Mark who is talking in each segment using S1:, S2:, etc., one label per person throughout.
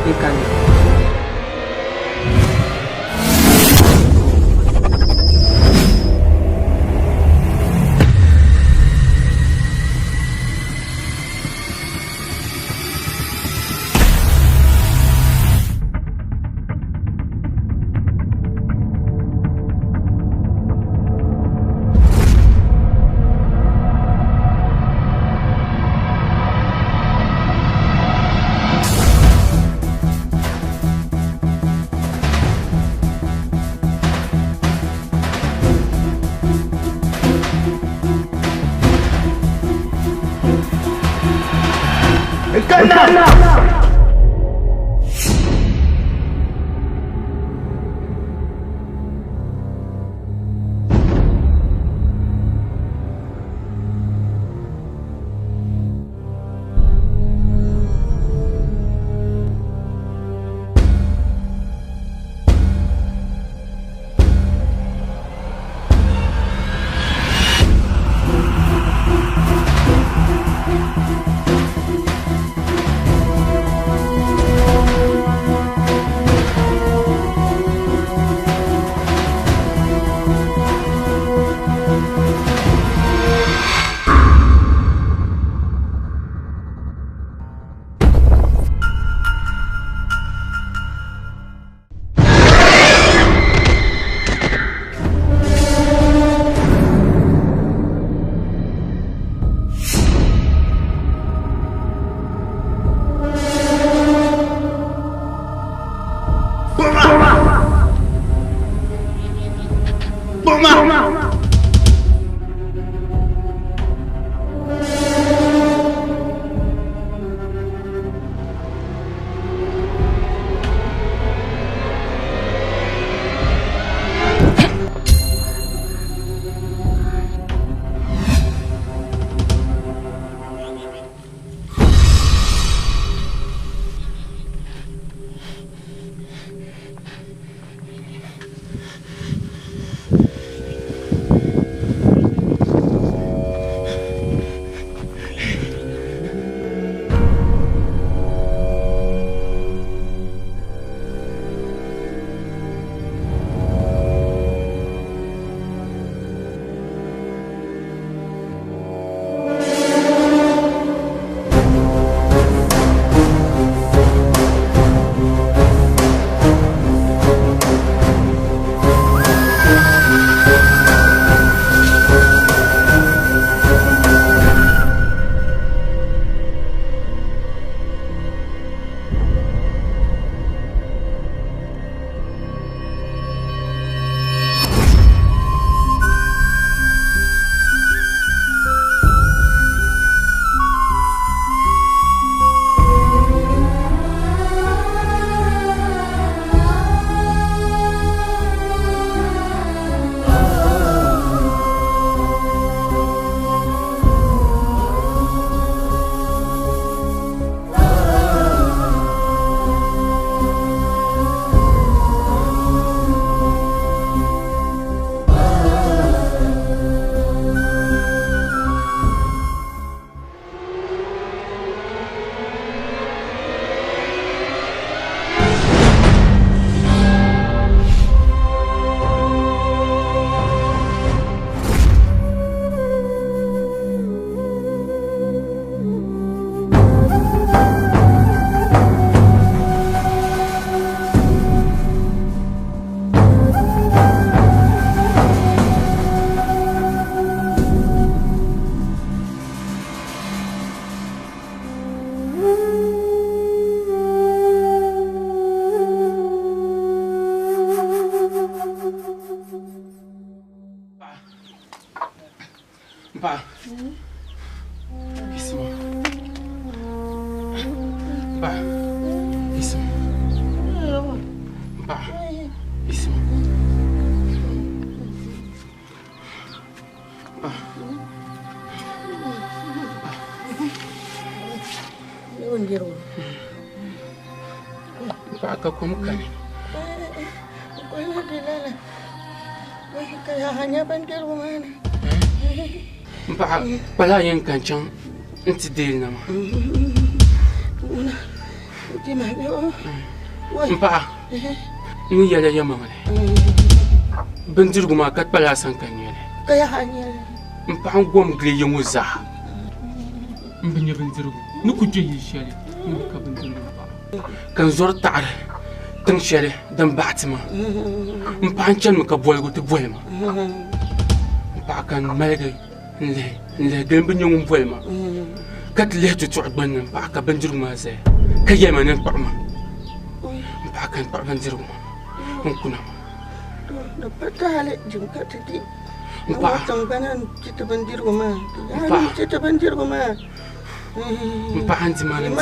S1: N kanna. M paɣa yiɣisimi m paɣa yiɣisimi m paɣa yiɣisimi m paɣa. M paɣa ka kom kani. M paɣa kpala yɛn ka n chaŋ nti deei li na maa. N paɣa, n ni yɛli yɛlimaŋli, bindirigu maa ka kpala a sani ka n nyɛ li. N paɣa n gom gili ya ŋɔ zaa, m bi nya bindirigu. Ni ku kpe yili shɛli n bi ka bindirigu n paɣa. Ka n zɔri taɣiri tiŋ shɛli din baɣi ti ma. N paɣa n chanimi ka boligu ti boli ma. N paɣa ka n maligi n lihi n lihi gili m bi nya ŋun boli ma ka ti lihi tutuɣu gbunni m paɣa ka bindirigu maa zaya ka yɛli ma ni n kpuɣi ma. N paɣa ka n kpuɣi bindirigu maa n kuna maa.
S2: Di pa tahali jim ka ti di.
S1: N paɣa.
S2: Tiŋgbana n ti ti bindirigu maa. N paɣa. Ti ti bindirigu maa.
S1: N paɣa n di ma ni di ma.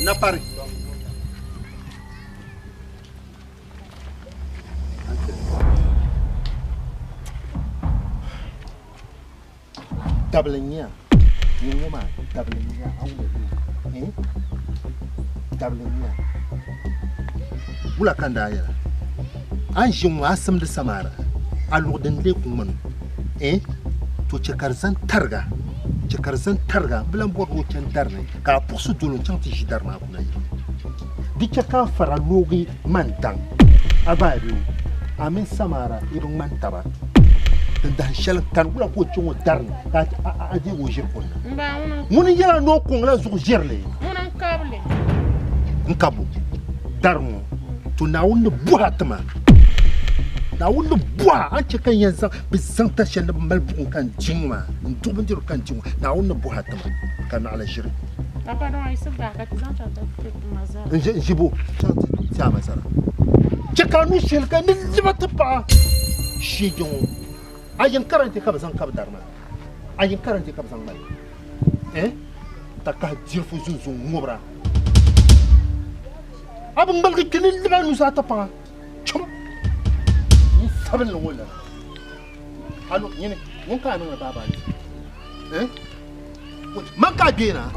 S3: Napari. Dabili n-nyɛ a nyini ŋɔ maa dabili n-nyɛ a a wum eh dabili n-nyɛ a wula ka n daa yɛla a ni ʒi ŋɔ a simdi samaara a luɣ din lee ku ŋmani eh to chɛ ka di zani tariga chɛ ka di zani tariga m bi lan bɔri ni o chani dari ni ka a puɣisi doli o n-chaŋ ti ʒi dari maa kuna yili di chɛ ka a fara loogi man daŋ a gba a bee a mini samaara yi bi ŋmani taba din dahin shɛli kani wula ka o chaŋ o dari ni ka a deegi o ʒiri kunna ŋuni n yɛla ni o kɔŋla zuɣu ʒirili n ka bo dari ŋɔ to Naawuni ni bɔhi a tima Naawuni ni bɔhi a a ni chɛ ka n yɛn zaŋ bɛ zaŋ ta shɛli ni bɛ mali buɣim ka n di ŋɔ maa n duɣi bindirigu ka n di ŋɔ Naawuni ni bɔhi a tima ka naɣila ʒiri N ʒi bo chaŋ ti ti a masara. Chɛ ka a nuu shihili ka ni liba ti paɣa sheegi ŋɔ. A yɛn karante ka bɛ zaŋ kabi dari maa. A yɛn karante ka bɛ zaŋ mali. Eh? Takahi dirifu zunzuŋ ŋubira. A bi ŋmaligi kpe ni liba nuzaa ti paɣa. Chum! N sabinli ŋɔ lana. Alo, nyini, ŋun ka a niŋdi baaba ayi? Eh? Man ka a gbeena?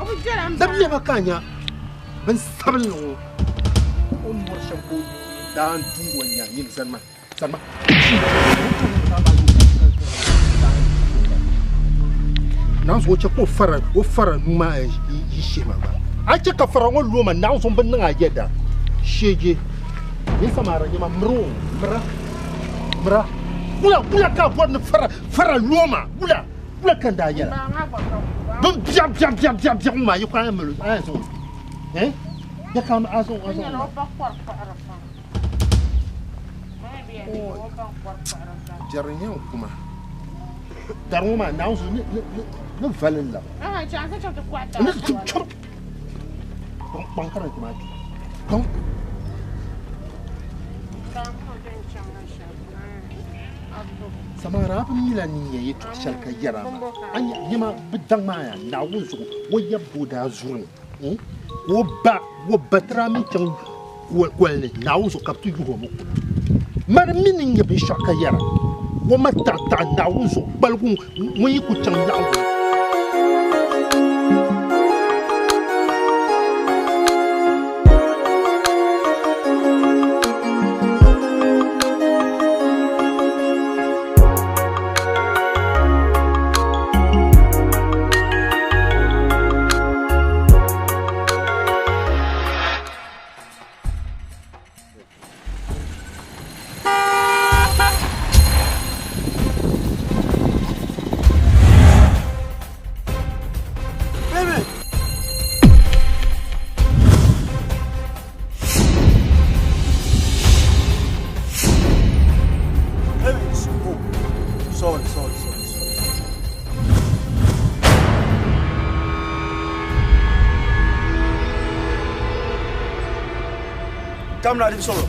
S3: Dab lɛba ka a nya bin sabinli ŋɔ o ni mɔri shɛm ka o daa n tumdi o nya nyini zani ma zani ma Naawuni zuɣu o chɛ ka o fara o fara nuu maa yi shihi ma gba a chɛ ka fara ŋɔ lo ma Naawuni zuɣu n bi niŋ a yɛda sheeje nyini samaara nyɛma miri o mira mira wula wula ka a bɔri ni fara fara lo ma wula wula ka n daa yɛla bin biɛɣu biɛɣu biɛɣu biɛɣu biɛɣu ŋɔ maa yi ku a yɛn mali a yɛn zaŋ o eh ya ka a zaŋ a zaŋ Jɛri n yɛn kuma dari ŋɔ maa Naawuni zuɣu ni vali n laba ni chim kpaŋ ka di maa kpaŋ Samara a bi mila ni nyɛ yɛtɔɣ shɛli ka yɛra maa a nyɛ ma bi daŋ maa yaa Naawuni zuɣu o yab doo daa zuri mi ka o ba o ba tira mi chaŋ goli ni Naawuni zuɣu ka bɛ ti yuhi o mi kuna mani mi ni nyɛ binshɛɣu ka yɛra o ma taɣitaɣi Naawuni zuɣu kpaligu ŋun yi ku chaŋ laɣingu ni.
S4: Kamina di sɔrɔ.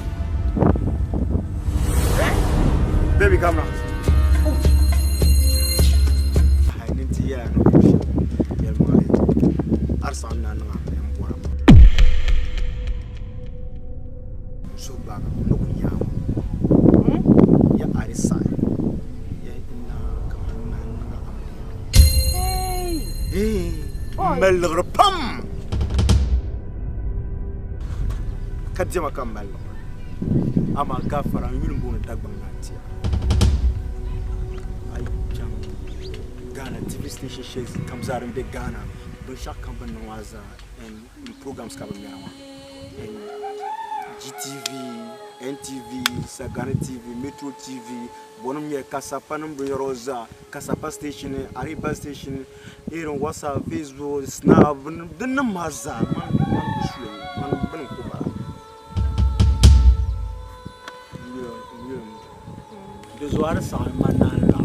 S4: Baby kamina. Hai ni ti yɛla ni bi yɛlimaŋli arisa n na niŋ a n bɔra n suhu gbaagi ni ku nyaama ya arisa ya na kamani na niŋ amiliya n mali liɣiri pam ka diɛma ka m mali liɣiri amaa gafara n yuli m-booni Dagbaŋ Naa Tia a yi chaŋ Ghana TV station shɛli kam zaa din be Ghana binshɛɣu kam bɛ ni niŋ maa zaa n programs ka bɛ ŋmɛra maa GTV, NTV, Sagani TV, Metro TV bɔnim nyɛ Kasapa nim binyɛra zaa Kasapa station, Ariba station irin WhatsApp, Facebook, Snap din nim maa zaa man man bi suya man bini n ku bala di zuɣu a di saɣi man naan laɣa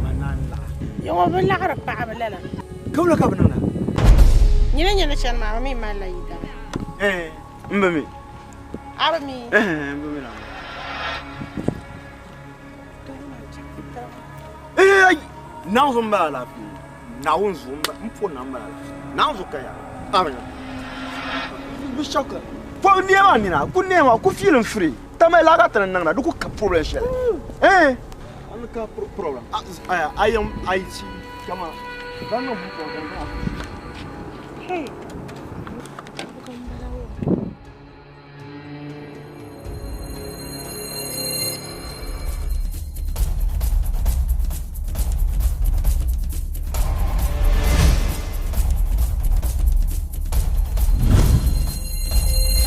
S4: man naan laɣa
S2: Ya ŋɔ bi laɣiri paɣaba lala.
S4: Ka wula ka bi niŋda?
S2: Nyini nyini chani maa, a bi mi malila yidana.
S4: Eh, m bi mi.
S2: A bi mi?
S4: Eh, m bi mi na. Eh, ai, naawuni zuɣu m-bala alaafee. Naawuni zuɣu m po na m-bala alaafee. Naawuni zuɣu ka ya. A bi nya. Binshɛɣu ka po neema nina, ku neema, ku feeling free. Tamali laa ka ti ni niŋda, di ku ka problem shɛli. Eh, a ni ka problem. A yɛn a yi ti kama ban niŋ buku
S2: Hey.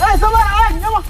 S4: Hey, somebody, hey, nyama.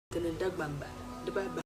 S5: Tini Dagbamba di bahi bahi.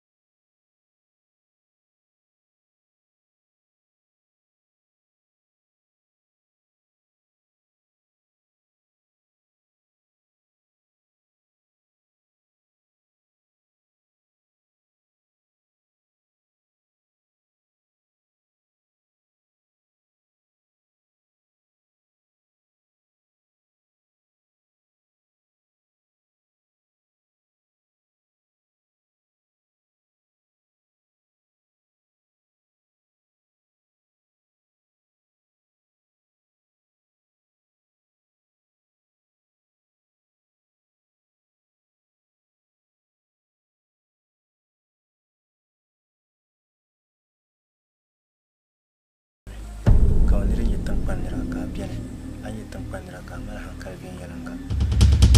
S6: Ka o niri nyɛ tiŋkpan nira ka a beni, a ni nyɛ tiŋkpan nira ka a mali hankali viɛnyɛliŋga.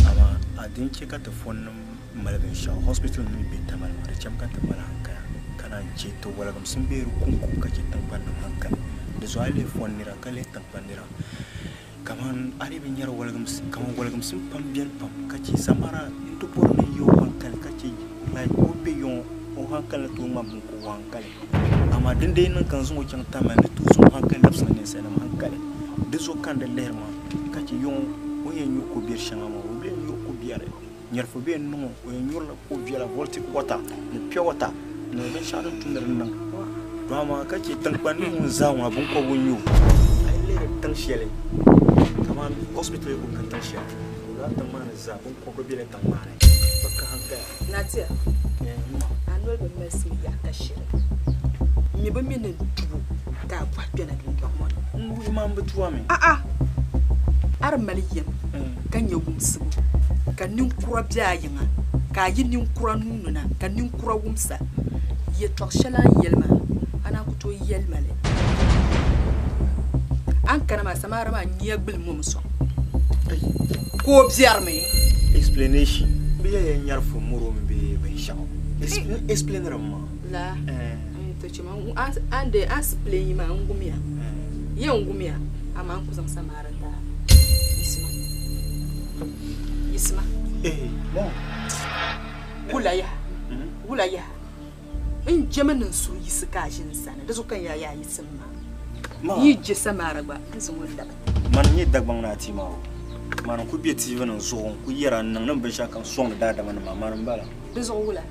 S6: Amaa a din chɛ ka ti fɔnnim mali binshɛɣu hospital nim be Tamale maa, di chɛmi ka ti mali hankaya ka naan chɛ ti waligimsim bee di kuŋko ka chɛ tiŋkpan nim hankali. Di zuɣu a yi lihi fɔn nira ka lihi tiŋkpan nira kaman a dii bi nyari waligimsim kaman waligimsim pam beni pam ka chɛ samara n-ti bɔri ni yi o hankali ka chɛ like o be yiŋɔ o hankali ni tooi ŋmani biŋkɔbigu hankali. Amaa din dii niŋ ka n zaŋ o chaŋ Tamale ni tooi zaŋ o hankali labisina ninsalinima hankali, di zuɣu ka n di lihiri ma ka chɛ yiŋɔ o ni yɛn nyuri ko biɛri shɛŋa maa, o bi yɛn nyuri ko biɛri. Nyɛrifo bee n-niŋ o, o yɛn nyurila ko viɛla Voltic water ni pure water ni binshɛɣu din tu ni di niŋ. To amaa ka chɛ tiŋkpan ni ŋun zaa ŋuna biŋkɔbigu n-nyɛ o. A yi lihiri tiŋ shɛli kamani hospital yi kuli ka tiŋ shɛli, lala tiŋ maa ni zaa biŋkɔbiri bela tiŋ maa ni, bɛ ka hankaya.
S5: Natia, a noli bi mali simi yaha ka shiri. M mi bi mi ni n tubo ka a bɔhi kpɛna dundɔŋ ŋɔ ni.
S6: N wuhi ma m bi tu a mi.
S5: A'a! A di mali yɛm ka nya wumsibu ka ninkura be a yiŋa ka a yi ninkura nuu ni na ka ninkura wumsa. Yɛtɔɣ shɛli a ni yɛli maa, a naan ku tooi yɛli ma li. A ni kana maa, samaara maa nyia gbuli mom sɔŋ ka o biɛrimi.
S6: Explanation, Bɛ yɛliya n nyari fo mɔro mi bee binshɛɣu. Explain ma.
S5: Laa, to chɛ ma a ni dee a explain maa n wumiya. Yɛn wumiya amaa n ku zaŋ samaara n-ti a. Yisima. Yisima. Wula yaha? Wula yaha? N jɛmi ni n suhu yiɣisi ka a ʒi n sani, di zuɣu ka n yaa yaa yiɣisim maa. N yi je samaara gba, n zaŋ o labi.
S6: Mani n-nyɛ Dagbaŋ Naa tia maa o. Mani n-kuli be TV nim zuɣu n-kuli yɛra n-niŋ ni binshɛɣu kam sɔŋdi daadama nim maa, mani m-bala.
S5: Di zuɣu wula?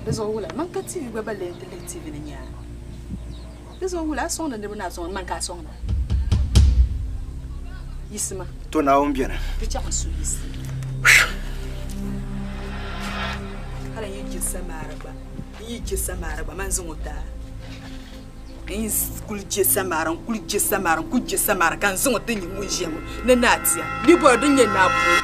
S5: Di zuɣu wula? Man ka TV gba balle n-ti lihi TV ni nya a. Di zuɣu wula? A sɔŋdi niriba ni a sɔŋdi, man ka a sɔŋda? Yiɣisima.
S6: To Naawuni beni.
S5: Di chaŋ n suhu yiɣisi. Hali n yi je samaara gba, n yi je samaara gba, man zaŋ o ti a. N yi kuli je samaara, n kuli je samaara, n kuli je samaara ka n zaŋ o ti nyɛ ŋun ʒiya ŋɔ ni naa tia. Di bɔri din nyɛ naa puu.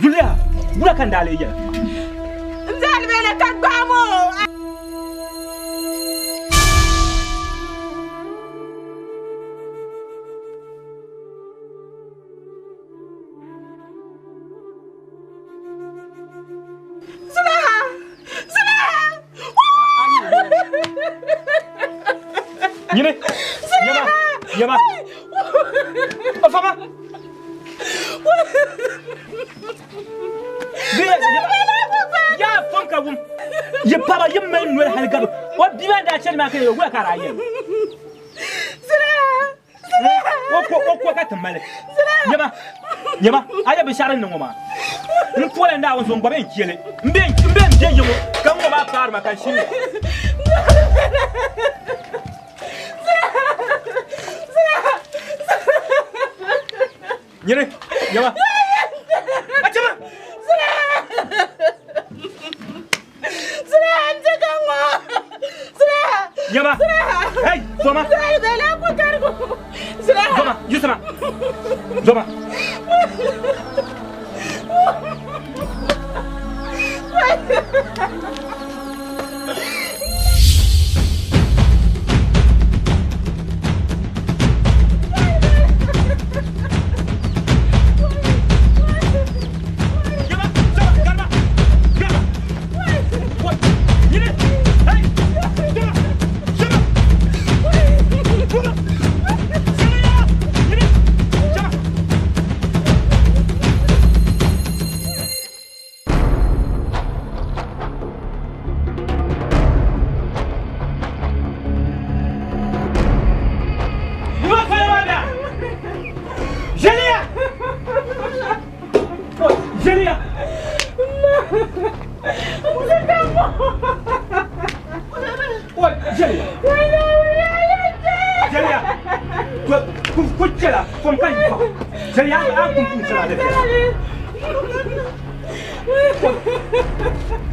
S1: Zuliya, wula ka n daa lee yɛli?
S5: N zali bɛ la ka gbaam o. Zuliya! Zuliya!
S1: Nyini! Yɛma! Yɛma! O fama! Yaa fɔn ka wum yi paba yi mali noli hali gabi o bia maa daa chani maa ka yɛli wula ka a daa yɛli o ko o ko ka ti mali nyɛma nyɛma a yɛ binshɛɣu din niŋ ŋɔ maa n pola Naawuni zuɣu n gba bɛ n chɛli n bɛ n bɛ n bɛ yiŋɔ ka ŋɔ maa paari ma ka n shini. Nyini, nyama. Achama.
S5: Sira, n ti ka ŋɔ. Sira.
S1: Nyama. Hey, zoma.
S5: Sira, bɛla ku tarigu. Sira.
S1: Zoma, yusuma. Zoma.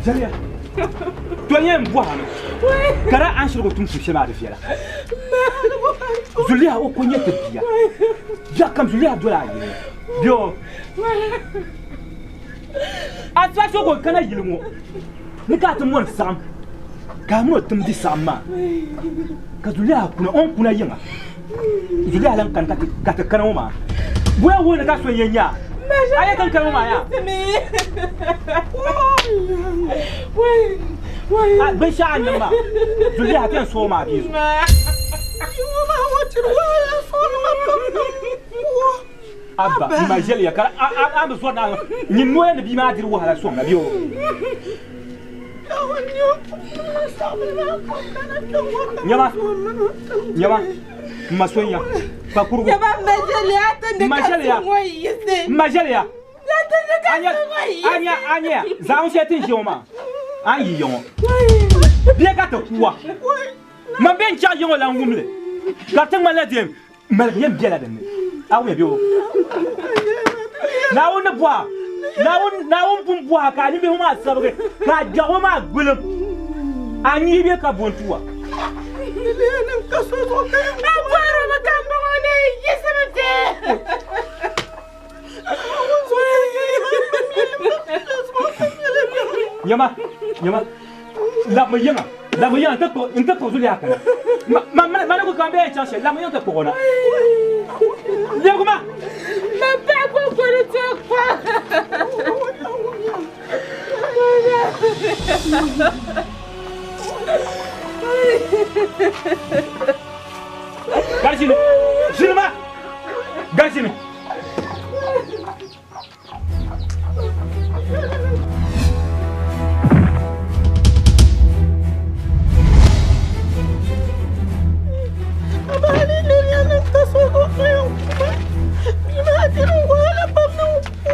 S1: Jɛliya to yɛn bɔhimi ka di an shirigu tum su shɛli maa di viɛla zuliya o ko nyɛ ti bia bia kam zuliya dola a yili bio a tiba so ko kana yili ŋɔ ni ka a ti mɔni saɣim ka a mini o tim di saɣim maa ka zuliya kuna o ni kuna yiŋa zuliya lan kani ka ti kana ŋɔ maa boya wuhi ni ka so yɛn nya a yɛ kan kana ŋɔ maa yaa binshɛɣu a niŋ maa zuliya ti yɛn sooi maa bia zuɣu. Abba m ma ʒɛliya ka a bi zɔri na nyin noya ni bia maa diri wahala sɔŋ na bɛ o. Nyama nyama m ma sonya kpa kurugu m ma ʒɛliya m ma ʒɛliya anya anya zaŋ shɛli ti n ʒi ŋɔ maa a ni yi ya ŋɔ bia ka ti kuwa man bɛ n chaɣ ya ŋɔ lan wumli ka ti ŋmanila di maligi yɛn bela dinni a wumya bɛ o Naawuni ni bɔha Naawuni Naawuni pun bɔha ka a nimbihi maa sabigi ka a gbiɛɣu maa gbilim a nyii bɛ ka bontuwa. Nyama nyama labimi yiŋa labimi yiŋa n ti kpuɣi zuliya kana ma ma ni ku kam bɛ yɛn chaŋ shɛli labimi yiŋa ti kpuɣi o na lɛbigi ma. Gari ʒini ʒini ma gari ʒini.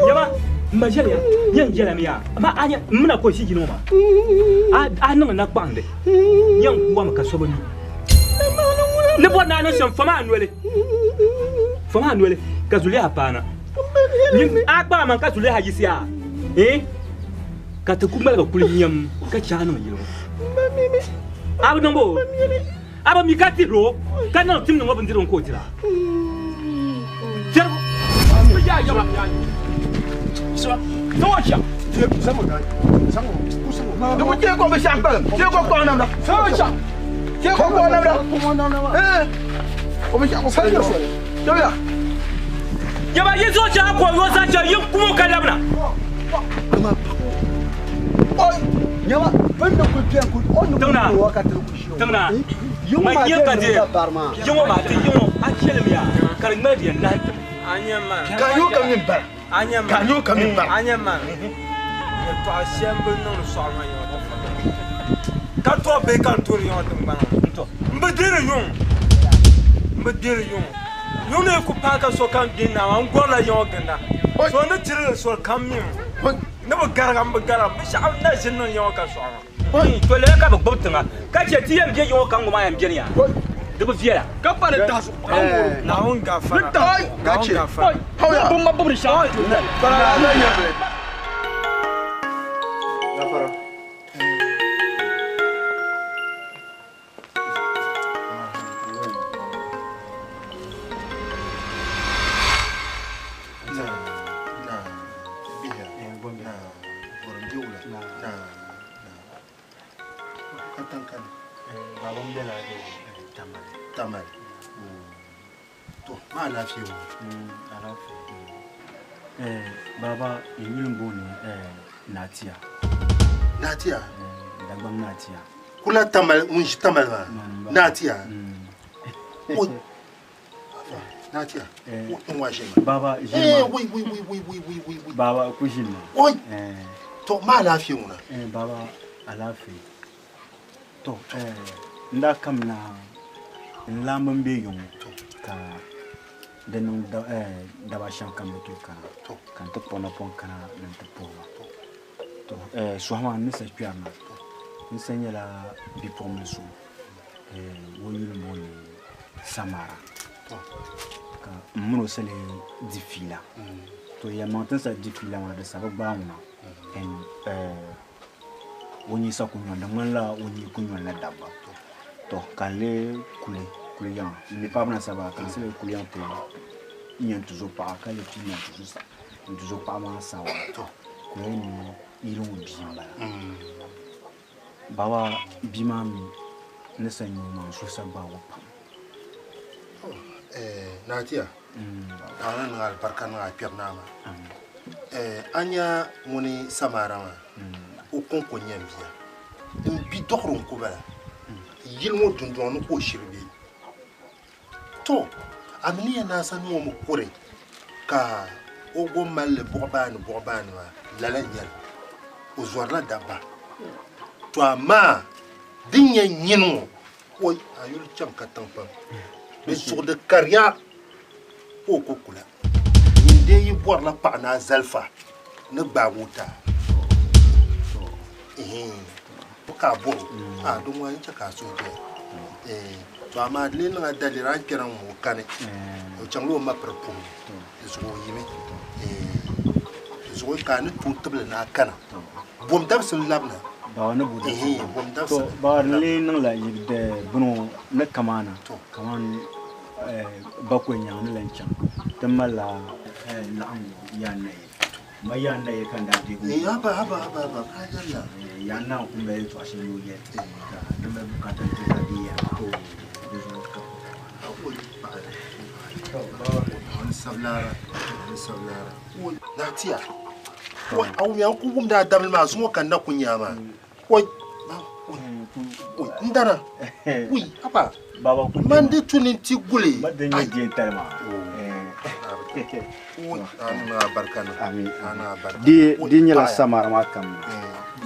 S1: Nyama n ma ʒɛliya yɛn jɛlimi yaa ma a nyɛ n mina ko ʒi yini ŋɔ maa a niŋ na kpaŋdi yɛn kuwami ka so bi mi ni bɔri ni a niŋ shɛm fama a noli fama a noli ka zuliya paana a kpaa man ka zuliya yiɣisi a eh ka ti ku ŋmaligi kuli nyam ka chɛ a niŋ yili ŋɔ a bi niŋ bo a bi mi ka tihiri o ka niŋ tim niŋ o bindirigu ka o dira tɛrigu Yaba yi zuɣu chɛ a kɔŋ yo zaa chɛ yin kumo ka labina. Tiŋna ma nyɛ ka di yiŋɔ maa ti yiŋɔ a chɛlimi ya ka di ŋmali di yɛn lahi timi.
S4: Ka nyo ka min bara. Ka nyo ka min bara.
S7: A nyɛ man yɛltɔɣa shɛm bi niŋdi sɔɣu maa yiŋɔ ka tɔ bee ka n toori yiŋɔ tiŋgbana n bi diri yuŋ n bi diri yuŋ yuŋ ni ku paai ka sokam gbi naa maa n gɔrila yiŋɔ ginda so ni tirili soli kam mi ni bi gariga n bi gariga binshɛɣu na ʒini niŋ yiŋɔ ka sɔɣu maa.
S1: To lala ka bi gbubi tiŋa ka chɛ ti yɛn bɛ yiŋɔ ka ŋɔ maa yɛn bɛni yaa.
S8: Di bi viɛla.
S4: Ka pa ni tahi zuɣu.
S7: Naawuni gafara. Naawuni gafara.
S8: Hawya. Bun ma bubri shɛŋa.
S6: Gafara.
S3: Tamale. To, ma alaafee ŋɔ.
S6: Alaafee. Baba, n yuli m-booni Natia.
S3: Natia?
S6: Dagbam Natia.
S3: Kula Tamale, ŋun ʒi Tamale maa? Natia? Oi. Natia. N wa ʒini ma.
S6: Baba, ʒini ma.
S3: Wai, wai, wai, wai, wai, wai, wai.
S6: Baba, ku ʒini ma.
S3: Oi. To, ma alaafee ŋuna.
S6: Baba, alaafee. To, n daa kamina n laamba m be yiŋ ka di niŋ daba shɛm kam bi tooi kana ka n ti kpuɣi napɔŋ kana ni n ti puhi ba. To, suhi maa n ni sa kpɛri na n sa nyɛla bipuɣimbila so o yuli m-booni Samara ka n mini o sa lee di fiila. To, yɛlimaŋli ti ni sa di fiila maa di sa bi gbaai ŋuna o nyee sa ku nyɔni di ŋmanila o nyee ku nyɔnila dabba. To, ka n lee kuli kuli yaŋa n mi paɣaba na saba ka n sa lee kuli yaŋ ti nya n tuzo paɣa ka lee pii nya n tuzo paɣa maa sawa. Ka o yɛli ni yili ŋɔ bia m-bala. Baba bia maa mi ni sa nya o maa n suhu sa gbaagi o pam.
S3: Natia, Naawuni niŋ alibarika niŋ a kpɛri naa maa. A nya ŋuni Samara maa, o kɔŋko n-nyɛ n bia. N bi dɔɣiri n-ku bala. Yili ŋɔ dundɔŋ ni ka o shiri be. To, a mi ni yɛn naan sa niŋ o mi kuri ka o go mali li buɣibaani buɣibaani maa, lala n-nyɛ li. O zɔrila dabba. To amaa din nyɛ nyini ŋɔ, oi, a yuli chaŋ ka tiŋ pam. Di zuɣu di kariya ka o ku kula. Nyin dee yi bɔrila paɣa ni a zalifa ni gbaagi o taa. Ka a bɔr o, a di ŋɔ n chɛ ka a suhu doya. To amaa di lee niŋ a daliri a ni kpɛra ŋ-ŋɔ o kani, o chaŋla o ma piri puhim, di zuɣu o yimi. Di zuɣu ka a ni tooi tibili ni a kana. Bom dabisili labina.
S6: Baba ni bo dabisili.
S3: Bom dabisili.
S6: To, baba di lee niŋla yi bini ŋɔ ni kamaana, kaman bakɔi nyaŋ ni lan chaŋ ti malila laɣingu yaa nayi. Ma yaa nayi ka n daa deegi o.
S3: Haba, haba, haba, haba, ka yɛlila.
S6: Yaa naa ku mali yɛltɔɣa shɛli ni o yɛli ka di mali bukaata n-ti ka di yɛra. Di zuɣu ka
S3: Sabilaara, sabilaara. Natia, a wumiya n ku wumdi a dabili maa zuŋɔ ka n na ku nya maa. Oi, oi, n dana. Ui, haba. Man di tu ni ti guli.
S6: Ma di nyɛ diɛntali maa.
S3: Ui, a niŋ a barika niŋ. A niŋ a barika.
S6: Di nyɛla Samara maa kam na.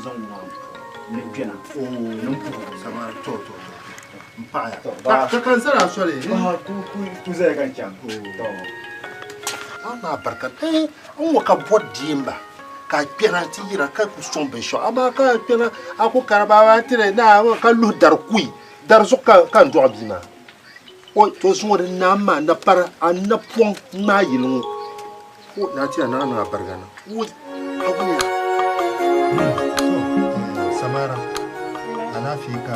S6: Zaŋ ŋɔ ni kpɛna. Ni n puhi.
S3: Samara, to, to, to. N paɣaya. Ka ka n zara a soli.
S6: Ku zaya ka n chaŋ. To.
S3: A niŋ a barika. N ŋɔ ka bɔri diɛmba. Ka a kpɛra ti yira ka ku sɔŋ binshɛɣu. Amaa ka a kpɛra a ku kari baaba tiri na ka luhi dari kui. Dari zuɣu ka n dɔɣi bia maa. Oi, to zuŋɔ di naam maa na para a napɔŋ ŋmaa yili ŋɔ. O, Natia, naa niŋ a bariga na. Oi, a wumiya. Samara, alaafee ka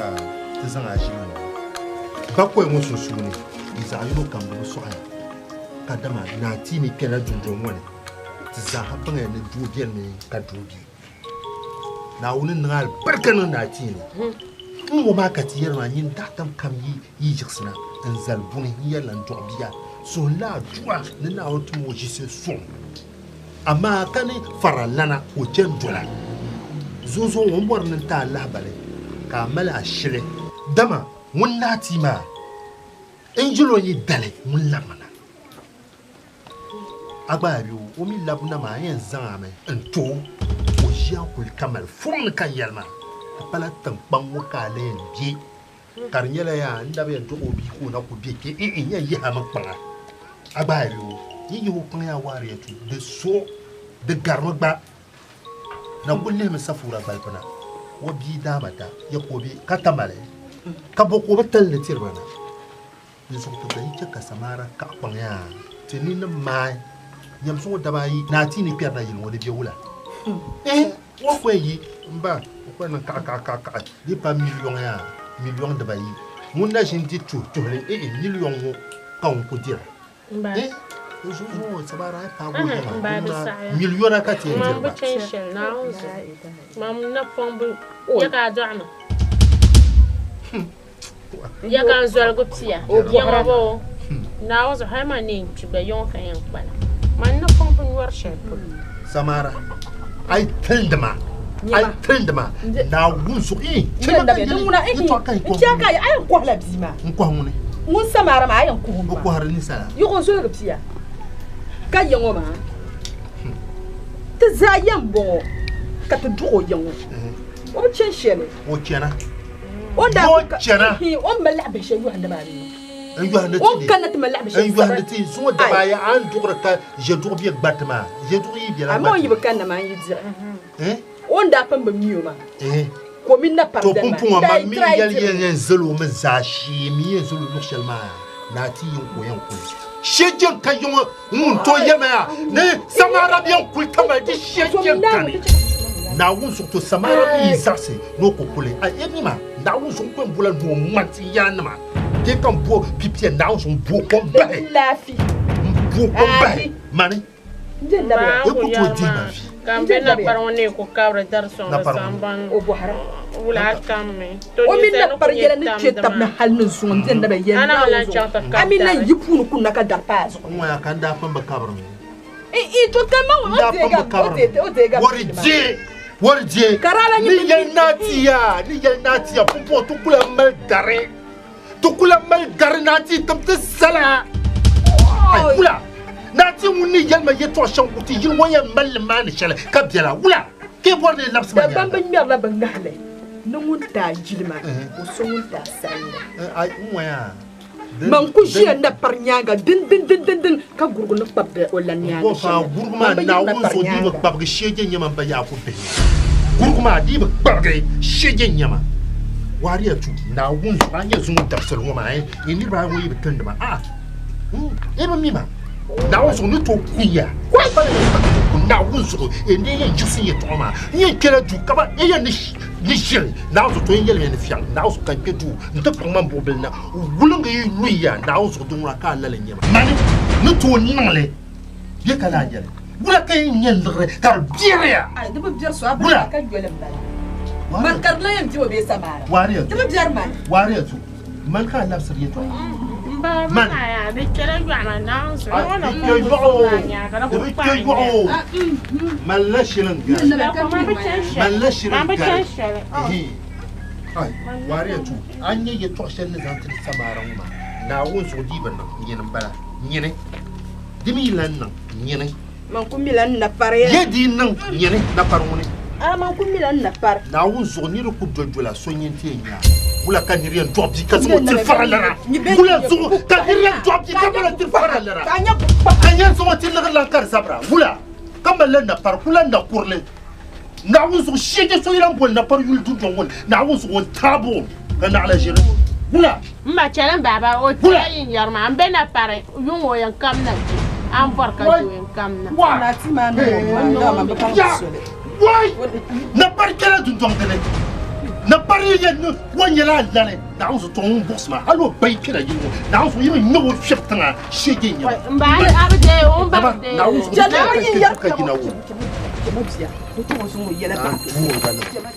S3: ti zaŋ a ʒili ŋɔ. Bakɔi ŋɔ sunsuuni, di zaɣ yino kam di bi sɔɣiya. Ka dama Naati ni kpɛla dundɔŋ ŋɔ ni, ti zaaha baŋya ni doo benimi ka doo be. Naawuni niŋ alibarika niŋ Naati ni. N ŋɔ maa ka ti yɛri maa, nyin daadam kam yi yiɣisina n zali buni n yɛrila n dɔɣi bia suhula adua ni Naawuni tim o ʒisi suŋ. Amaa ka ni faralana ka o chani dola. Zuŋzuŋ ŋun bɔri ni n ti a lahibali ka a mali a shili. Dama ŋun Naati maa n jil o yi dali ŋun labimina. A gba yaa bɛ o, o mi labina maa yɛn zaŋ a mi n ti o, o ʒiya kuli ka mali fuŋ ni ka n yɛli maa. Di pala tiŋkpaŋ ŋɔ ka a lee yɛn be. Ka di nyɛla yaa n dabi yɛn dɔɣi o bia ka o na ku be kpe, n yɛn yihi a mi kpaŋa. A gba yaa bɛ o, yi yihi o kpaŋ yaa waari ya tu, di so, di garimi gba. Na kuli lihimi safuura gbalipina. O bia daamata ya ka o be ka tamali, ka bɔ ka o bi tali ni tiri ba na. Di zuɣu ti gba yi chɛ ka samaara kaɣi kpaŋ yaa ti ni ni maai nyamsi ŋɔ daba ayi ni a ti ni kpɛri na yili ŋɔ di be wula? Eh, o ku yɛn yi m ba o ku yɛn niŋ kaɣi kaɣi kaɣi kaɣi di pa miliyɔŋ yaa miliyɔŋ dibayi ŋun na ʒini di tuhi tuhili eh eh miliyɔŋ ŋɔ ka ŋun ku dira.
S8: M-ba.
S3: Eh, o zuɣu zuɣu ŋɔ samaara a yi paagi o
S8: Ɛhɛn,
S3: yiŋa,
S8: m-ba di
S3: ŋuna
S8: saɣiya.
S3: miliyɔna ka ti yɛn
S8: Man
S3: diri
S8: bi
S3: ba.
S8: chani shɛli, Naawuni zuɣu. Man napɔŋ bi ya ka a dɔɣi ma. Ya ka n zoligu pia. Yiŋa bɔ o. Naawuni zuɣu hali man ni yɛn kpi gba yiŋɔ ka n yɛn kpala. Man napɔŋ bi nyɔri shɛli polo.
S3: Samara, a yi tilindi ma, a yi tilindi ma, Naawuni zuɣu, ii, chɛ ma ka n yɛli yɛtɔɣa ka n
S5: N chɛ ka a yɛn kɔhila bia maa.
S3: N kɔhi ŋuni?
S5: Ŋun Samara maa, a yɛn kɔhi o
S3: O
S5: maa.
S3: kɔhiri ninsala.
S5: Yiɣi o zoligu pia ka yiŋɔ maa. Ti zaa yɛn bɔŋɔ ka ti duɣi o yiŋɔ. O bi chani shɛli.
S3: O chana.
S5: O daa
S3: O chana.
S5: O ni mali laɣibihi shɛli yɔhindi maa ni.
S3: N yɔhindi ti
S5: O ni kanna ti mali laɣibihi shɛli
S3: N yɔhindi ti zuŋɔ daba ayi a ni duɣiri ka ʒe duɣu be gbariti maa. Ʒe duɣu yi bela
S5: Amaa o
S3: gbariti.
S5: yi bi kanna maa n yi dira.
S3: Eh?
S5: O ni daa pun bi mi o maa.
S3: Eh.
S5: Ka o mini na pari
S3: To
S5: dani maa.
S3: pumpɔŋɔ
S5: Daa
S3: man
S5: yi
S3: mi
S5: try
S3: yɛli
S5: diri.
S3: yɛn yɛn zali o mi zaashee mi yɛn zali o luɣ shɛli maa ni a ti yi n-ku yɛn kuli. Shee jɛn ka yiŋɔ ŋun tooi yɛma yaa ni Samara bi yɛn kuli Tamale di shee jɛn kani. Naawuni zuɣu to Samara mi yi zaɣisi ni o ku kuli. A yɛn mi maa Naawuni zuɣu n ku yɛn bola noo ŋmani ti yaannima bee ka n bo pipia Naawuni zuɣu n bo kom bahi. N bo kom bahi mani.
S8: Maa
S3: E
S8: ku
S3: ku tooi
S8: yɛri
S3: dihi ma
S8: maa
S3: vi.
S8: ka n be napari ŋɔ ni ku kabiri dari sɔŋdi sambani wula tam mi. To
S5: O mini
S8: ninsal ni
S5: na pari
S8: ku nyɛ
S5: yɛla ni kpe
S8: tamdi
S5: tab ni
S8: maa.
S5: hali ni zuŋɔ n beni na bɛ yɛli
S8: A na mi lan
S5: Naawuni
S8: chaŋ ti
S5: zuɣu.
S8: kabi
S5: A mini lan
S8: dari.
S5: yi puuni kunna ka dari paai a zuɣu.
S3: N ŋɔya ka n daa pun bi kabiri mi.
S5: I, i, to ka ma ŋɔ, o
S3: N daa pun bi
S5: deega, o
S3: kabiri mi.
S5: deega, o deega
S3: Wari
S5: mi maa.
S3: je, wari je.
S5: Ka daa lan nyɛ
S3: Ni
S5: bɛ
S3: yɛli
S5: mi-
S3: naa ti yaa, ni yɛli naa ti yaa, pumpɔŋɔ ti kula mali dari. Ti kula mali dari naa ti tim ti sala. Ai, wula. Naa ti ŋun ni yɛli ma yɛtɔɣ shɛm ku ti yili ŋɔ yɛn mali li maani shɛli ka biɛla. Wula. Ka yi bɔri ni yi labisi ma
S5: Dagbaŋ
S3: nyaaŋa.
S5: bi ŋmɛrila bɛ ŋahili ni ŋun ti a jilima, o so ŋun ti a salinli.
S3: Ai, n ŋɔya.
S5: Man ku ʒiya na pari nyaaŋa din din din din din ka gurugu ni kpabi o lan nyaaŋa
S3: Bɔ fa
S5: shɛli.
S3: gurugu maa
S5: Man bi yiri na
S3: Naawuni
S5: pari
S3: so di bi
S5: nyaaŋa.
S3: kpabigi shee je nyɛma m-ba Yaakubu bihi. Gurugu maa di bi kpabigi shee je nyɛma. Waariya tu Naawuni zuɣu a nyɛ zuŋɔ dabisili ŋɔ maa, eh, niriba ayi ŋɔ yi bi tilindi ma. Ah, e bi mi ma. Naawuni zuɣu ni tooi kun ya. Naawuni zuɣu, e ni yɛn yiɣisi yɛltɔɣa maa. N yɛn kpɛla duu ka ba, e yɛn ni ni ʒiri. Naawuni zuɣu to yɛn yɛlimi ni fiɛŋ. Naawuni zuɣu ka n kpɛ duu n ti kpaŋ ma buɣubili na. Wuliŋgi yi luyi ya. Naawuni zuɣu din ŋuna ka a lala nyɛ ma. Mani ni tooi niŋli bɛ ka lahi nyɛli. Wula ka yɛn nyɛ liɣiri ka di biɛri ya.
S5: Ai, di bi biɛri so, a bi
S3: Wula.
S5: ka yoli m-bala. Man ka di lan yɛn di o bee samaara.
S3: Waariya
S5: Di bi biɛri man.
S3: Waariya tu. Man ka a labisiri yɛltɔɣa.
S8: M ba,
S3: Man.
S8: maa yaa, di kpɛla yɔɣu maa, Naawuni zuɣu.
S3: Ai,
S8: Ŋɔ na
S3: di
S8: pun
S3: kpe
S8: bi
S3: yɔɣu o.
S8: zuɣu maa nyaaŋa, na
S3: Di
S8: ku
S3: bi
S8: kpahi
S3: kpe yɔɣu o.
S8: nyɛ.
S3: Man la shili n gari.
S8: Da kuma bi chani shɛli.
S3: Man la shili
S8: Man
S3: n
S8: bi
S3: gari.
S8: chani shɛli.
S3: Ehe. Ai, waariya tu. A nyɛ yɛltɔɣa shɛli ni zaŋ tiri samaara ŋɔ maa. Naawuni zuɣu di bi niŋ nyini m-bala. Nyini. Di mi lan niŋ nyini.
S5: Man ku mi lan na pari ya.
S3: Ye di niŋ nyini na pari ŋuni.
S5: A man ku mi lan na pari.
S3: Naawuni zuɣu niri ku doli dola so nyin ti yɛn nya. Wula ka niri yɛn dɔɣi bia ka zaŋ o tiri fara lara. Wula zuɣu ka niri yɛn dɔɣi bia ka mali o tiri fara lara. Ka yɛn zaŋ o ti liɣiri lan ka di zabira. Wula ka mali la napari ku lan na kurili. Naawuni zuɣu shee je so yi lan boli napari yuli dundɔŋ ŋɔ ni. Naawuni zuɣu o taabo ka naɣila ʒiri. Wula.
S8: M ma chɛli n baaba, o tila yin yɛri maa, n be na pari yuŋ o yɛn kam na je. A ni bɔri ka je o yɛn kam na.
S3: Wa.
S5: Na ti maa ni o ŋɔ, n daa ma bi baŋ
S3: Ya.
S5: soli.
S3: Wai. Napari kpɛla dundɔŋ dini. Napari yi yɛn ni o nyɛla a lali. Naawuni zuɣu tɔŋ ŋun buɣisi ma. Hali o ba yi kpɛla yili ŋɔ. Naawuni zuɣu yi mi ŋmɛ o fiɛbi tiŋa shee je nyɛma.
S8: Wai, m ba, a bi deei o, m ba bi
S3: Dama
S8: deei o.
S3: Naawuni zuɣu
S5: Chɛli
S3: ka
S5: yin
S3: kpɛ
S5: yɛri
S3: ka yina wo.
S5: Chɛma bia, di tɔŋ o zaŋ o yɛla
S3: Naan
S5: bahi.
S3: tuui o gba niŋ.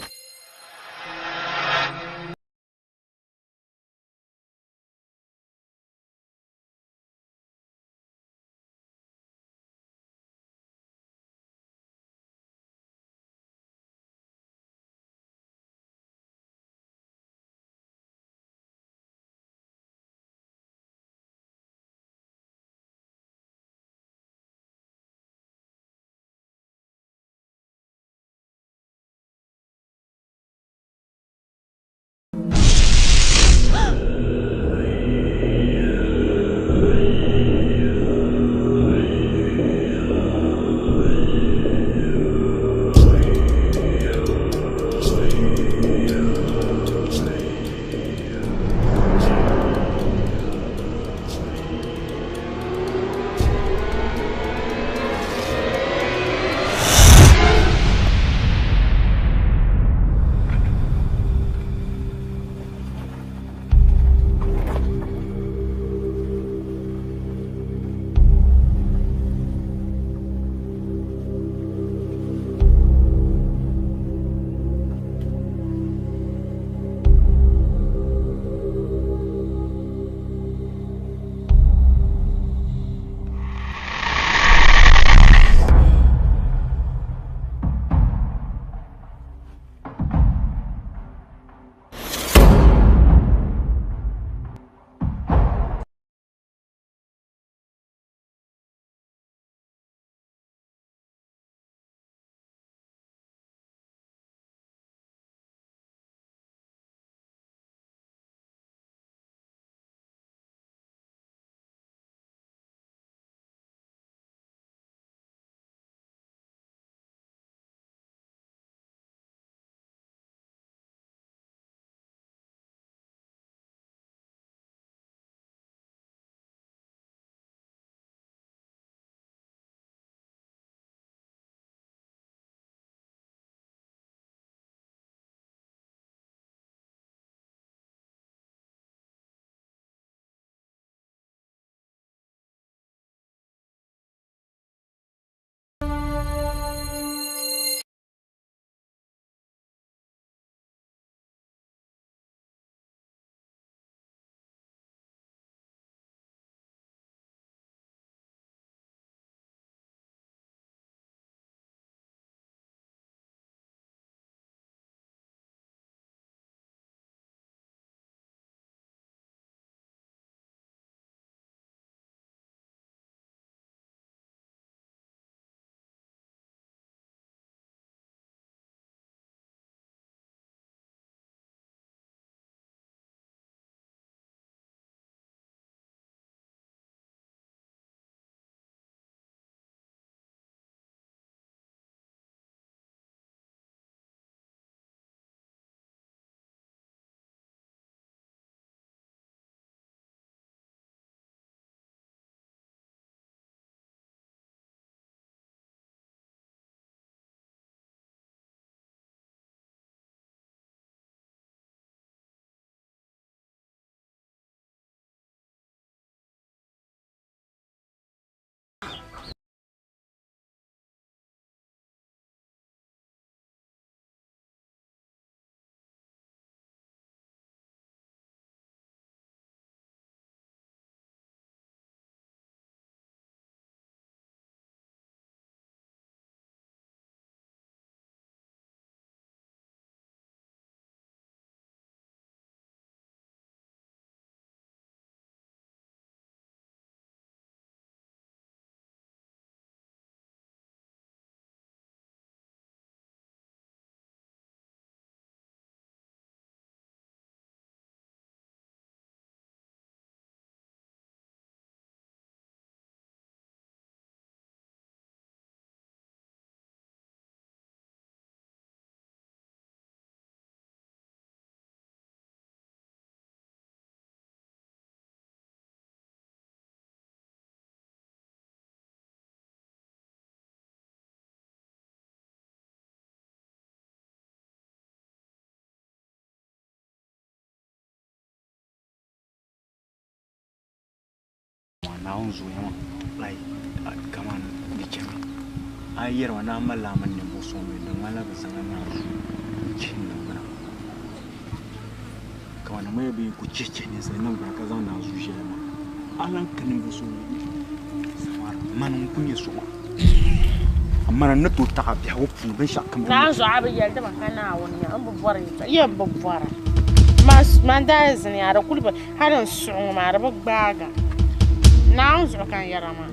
S6: Naawuni zuɣuya maa like kaman di chɛmi a yi yɛri ma ni a malila a mini ninvuɣ so mi di ŋmanila bɛ zaŋla naanzuu n-chihi niŋgbuna kaman di ŋmanila bɛ yɛn ku chihichihi ninsal niŋgbuna ka zaŋ naanzuu ʒiɛli maa a lan ka ninvuɣ so samara mani n-ku nyɛ so maa amaa n ni tooi taɣi a biɛhigu puuni binshɛɣu kam.
S8: Naanzuɣu a bi yɛli di ma ka Naawuni nya n bi bɔri yɛltɔɣa yɛ n bi bɔra man daa ziniya di kuli bi hali n suɣu ŋɔ maa di bi gbaaga Naawuni zuɣu ka n yɛra maa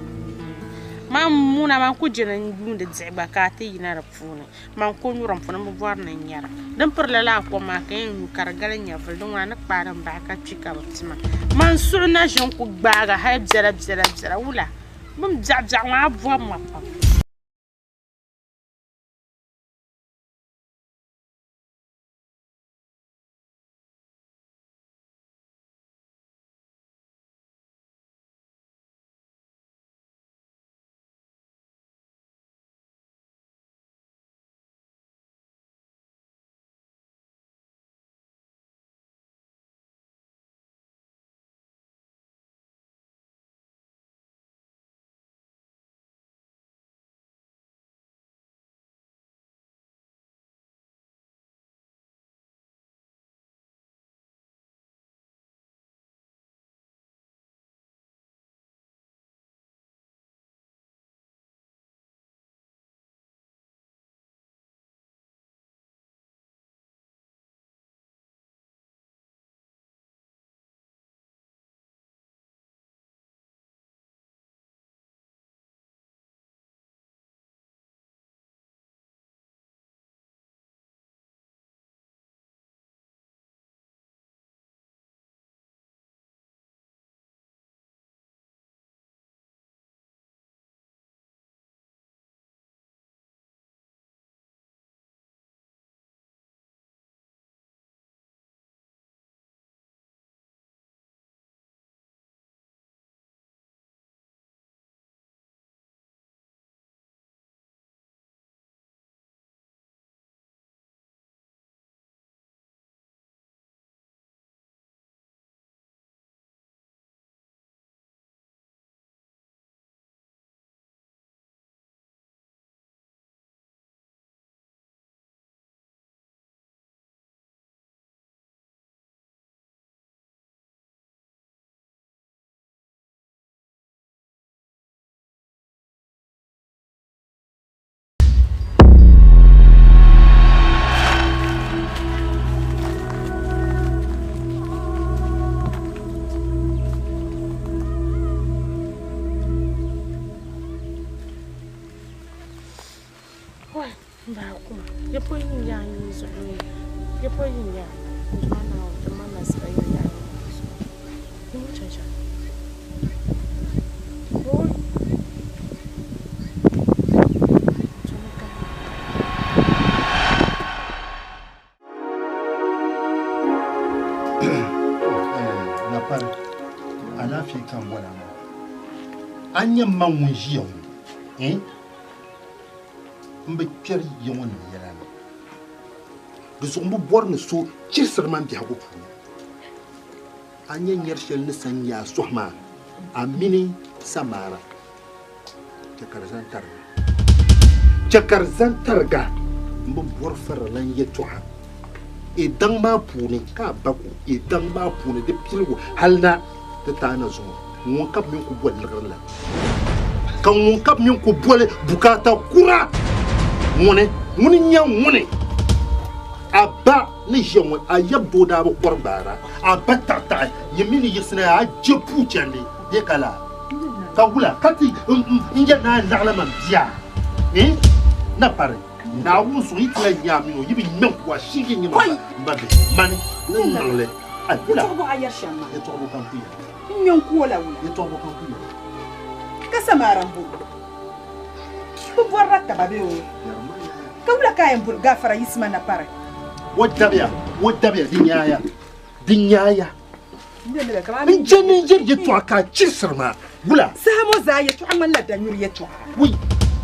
S8: man muna man ku jini n yuundi diɣi gba ka a ti yina di puuni man ko nyuri n puuni n bi bɔri ni n nyɛra din piri lala kom maa ka yɛn nyu ka di gali nyɛvuli din ŋuna ni kpaai din bahi ka kpi ka bi pima man suɣu na ʒini ku gbaaga hali biɛla biɛla biɛla wula bin biɛɣu biɛɣu maa bɔbi ma pam.
S3: Alaafee ka n bɔra maa a ni nyɛ m ma ŋun ʒiya ŋɔ eh? m bi kpɛri ya ŋɔ nim yɛla ni di zuɣu m bi bɔri ni so chirisiri ma n biɛhigu puuni a nyɛ nyɛri shɛli ni sa nya a suhu maa a mini samaara chɛ ka di zani tariga chɛ ka di zani tariga m bi bɔri faralan yɛtɔɣa e daŋ maa puuni ka a ba ku e daŋ maa puuni di piligu hali na ti taai na zuŋɔ ŋun ka bɛ mini ku boli liɣiri la ka ŋun ka bɛ mini ku boli bukaata kura ŋuni ŋuni n-nyɛ ŋuni a ba ni ʒiya ŋɔ a yab doo daa bi kɔri gbaara a ba taɣitaɣi yi mi ni yiɣisina a je puu chandi bee ka laa ka wula ka ti n yɛli ni a laɣila man bia eh na pari Naawuni zuɣu yi ti lahi nya a mini o yi bi ŋme n-ku a shee nyɛ ma m ba bihi mani ni n niŋ li a wula
S5: Yɛtɔɣ bɔ a yɛri shɛm maa?
S3: Yɛtɔɣ bɔ ka n ku yɛli?
S5: N ŋme n-ku o la wula?
S3: Yɛtɔɣ bɔ ka n ku yɛli?
S5: Ka Samara m-bɔŋɔ. Bɛ bɔrila taba bee o? Ka wula ka a yɛn boli gaafara yiɣisima na pari?
S3: O dabiya, o dabiya, di nyaaya, di nyaaya. N je ni n yɛri yɛtɔɣa ka a chirisiri ma wula?
S5: Saha ŋɔ zaa yɛtɔɣa ŋmanila danyuri yɛtɔɣa.
S3: Wui.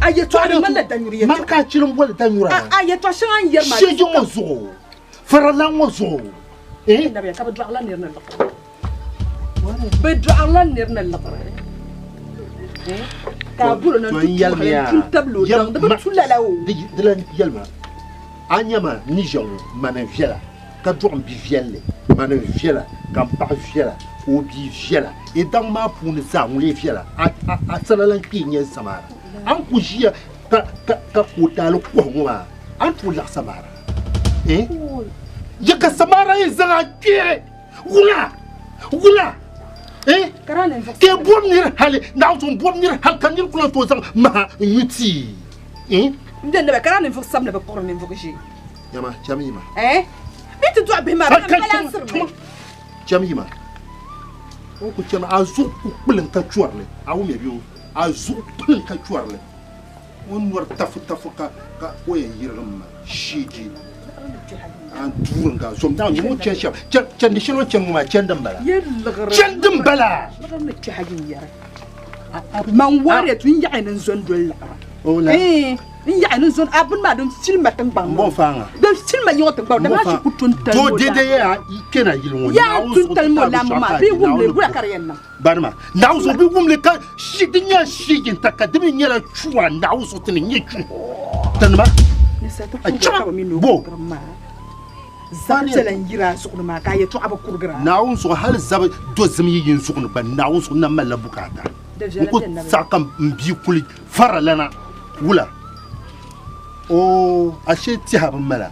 S5: A yɛtɔɣa di ŋmanila danyuri yɛtɔɣa.
S3: Man ka a chiri m-boli danyura?
S5: A yɛtɔɣ shɛŋa n yɛri maa.
S3: Shɛji ŋɔ zuɣu, faralan ŋɔ zuɣu. Eh?
S5: Dabiya ka bɛ dɔɣirila nir ni liɣiri. Bɛ dɔɣirila nir ni liɣiri. Ka a bolo na n-ti tu hali n-tu n-tabili o daŋ, di bi tu lala o.
S3: Di lan yɛlima, A nya ma ni ʒiya ŋɔ, mani n-viɛla, ka dɔɣi m bi viɛlli, mani n-viɛla, ka m paɣa viɛla, ka o bia viɛla. I daŋ maa puuni zaa ŋun lee viɛla, a sana lan kpee n-nyɛ n samaara. A ni ku ʒiya ka ka o taali kɔhi ŋɔ maa, a ni tooi laɣi samaara? Eh? Ya ka samaara yɛn zaŋ a kpee wula? Wula? Eh? Ka bom nir hali, Naawuni m bom nir hali ka nir ku lan tooi zaŋ maha n-nyu tii. Eh?
S5: N bɛ naba ka ninvuɣ sabila bi kpuɣiri ninvuɣ ʒee.
S3: Yama, cham yima.
S5: Eh? Bɛ ti dɔɣi bihi maa, bɛ na balansiri mi.
S3: Cham yima. O ku cham a zuɣu ku kpilim ka chɔrili. A wumya bɛ o? A zuɣu kpilim ka chɔrili. O ni nɔri tafu tafu ka ka o yɛn yirigim ma sheeji. A duuringa zom daa nyɛ ŋun chani shɛm. Chandi shɛli o ni chani ŋɔ maa chandi m-bala. Chandi m-bala.
S5: Liɣiri ni kpɛhi yin yɛri. Man wariya tun yaɣi ni n zo n-doli liɣiri. N yaɣi ni n zo a bini maa din filima tiŋgbaŋ
S3: ŋɔ.
S5: Din filima yiŋɔ tiŋgbaŋ dama a shi ku tu n-tali
S3: ŋɔ daa.
S5: Yaa tu n-tali ŋɔ lambu maa bee wumli wula ka di yɛn niŋ?
S3: Barima, Naawuni zuɣu bi wumli ka shi di nyɛla shiijinta ka di mi nyɛla chua Naawuni zuɣu ti ni nyɛ chu tinima. Bo Naawuni zuɣu hali zabi dozim yi yin zuɣu ni gba Naawuni zuɣu na malila bukaata n ku saɣi ka m bia kuli faralana wula oo ashe tɛha bi mala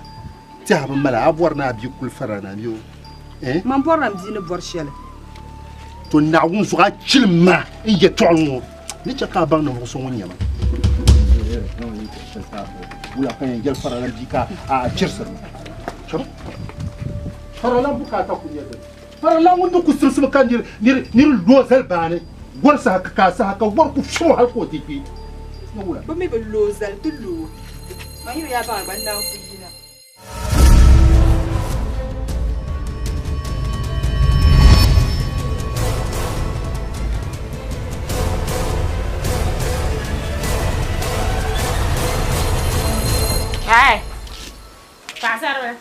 S3: tɛha bi mala a bɔri ni a bia kuli faralana bɛ o
S5: Eh? Man bɔrila n bia ni bɔri shɛli.
S3: To Naawuni zuɣu a chilim ma n yɛtɔɣili ŋɔ ni chɛ ka a baŋ ninvuɣ so ŋun nyɛ ma. Wula ka yɛn jɛli faralan bia ka a chirisiri ma? Cham. Faralan bukaata ku nyɛ dini? Faralan ŋun ni ku simsim ka nir lo zali baani gɔri saha ka ka saha ka wɔri ku fiɛm o hal ka o ti kpi.
S5: Wula? Bɛ mi bi lo zali ti lo. Man yuli yaa baŋ a gba n naan ku yina.
S8: Hai. Paɣasaribila.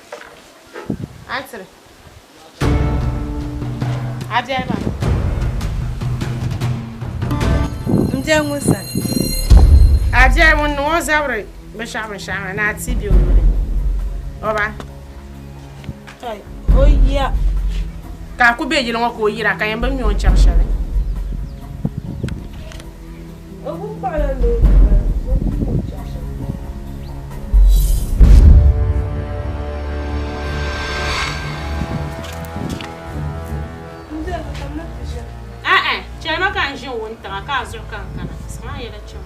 S8: A ni tiri. A biɛli maa.
S5: M biɛli ŋun sani.
S8: A biɛli ŋun niŋ o zabiri binshɛɣu binshɛɣu maa ni a ti bɛ o yuli. O ba.
S5: O ya.
S8: Ka a ku be yili ŋɔ ka o yira ka yɛn bi mi o ni chaŋ shɛli.
S5: O ku kpuɣila loori maa o bi mi o ni chaŋ shɛli.
S8: Aai, chɛli ma ka n ʒini wuntaŋa ka a zuɣu ka n kana. Zaŋ a yɛla chaŋ.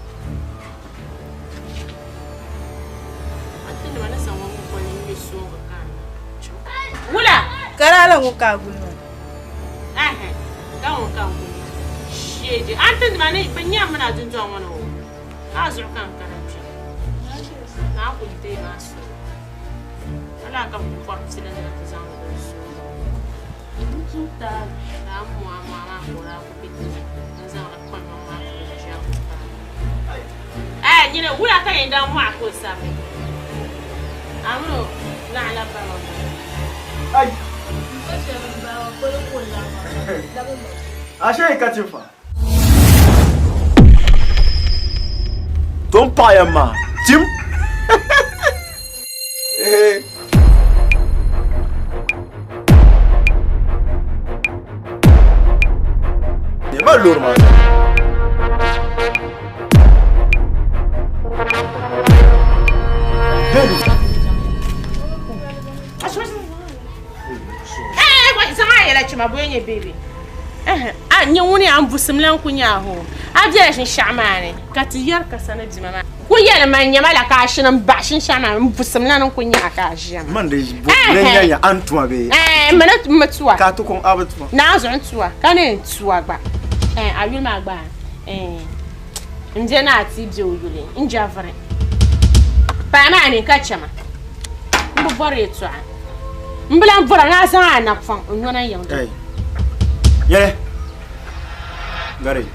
S8: A ti nima ni zaŋ o mukoli ŋ-ŋme sooŋgi ka a na chaŋ. Wula?
S5: Ka daa lan ŋun ka a guli maa.
S8: Ɛhɛ, ka ŋun ka n guli maa. Sheeji, a ti nima ni bɛ nyam mi na dundɔŋ ŋɔ ni o, ka a zuɣu ka n kana kpe. Naa kul deei maa suhu. Lala ka bɛ kul kɔri pili ni ti zaŋ li n soogi o. Daa m-mɔhi mɔhi maa ka o daa kul be ti n-zaŋ li kpa nyɔŋ maa polo ʒiɛm paai. Ɛɛ, nyini, wula ka yɛn daa mɔhi ka o sabi? A mini o naɣila bariba bariba.
S4: Ai! Ashe ka ti fa. To n paɣiya maa tim. Ma loori maa.
S8: Zaŋ a yɛla chima bɔ nyɛ baby. A nyɛ ŋuni a mbusim lan ku nyɛ a hoo. A bela shinshɛɣu maa ni ka ti yɛri ka sani bima maa. Ku yɛli ma nyɛma la ka a shini m-baɣi shinshɛɣu maa ni mbusim lan n-ku nyɛ a ka a ʒiya maa.
S4: Man di bo ne nyanya an tuma bee?
S8: Ɛɛ m mi ni m tuwa.
S4: Ka a ti kɔŋ a bi tuma.
S8: Naa zuɣu n tuwa ka ni n tuwa gba. Ɛɛ a yuli maa gba ɛɛ n je ni a ti be o yuli n javiri. Paɣa maa ni ka chama m bi bɔri yɛltɔɣa. M bi lan bɔra ni a zaŋ a napɔŋ n-nyo na yiŋ dini.
S4: Yɛli, Gari.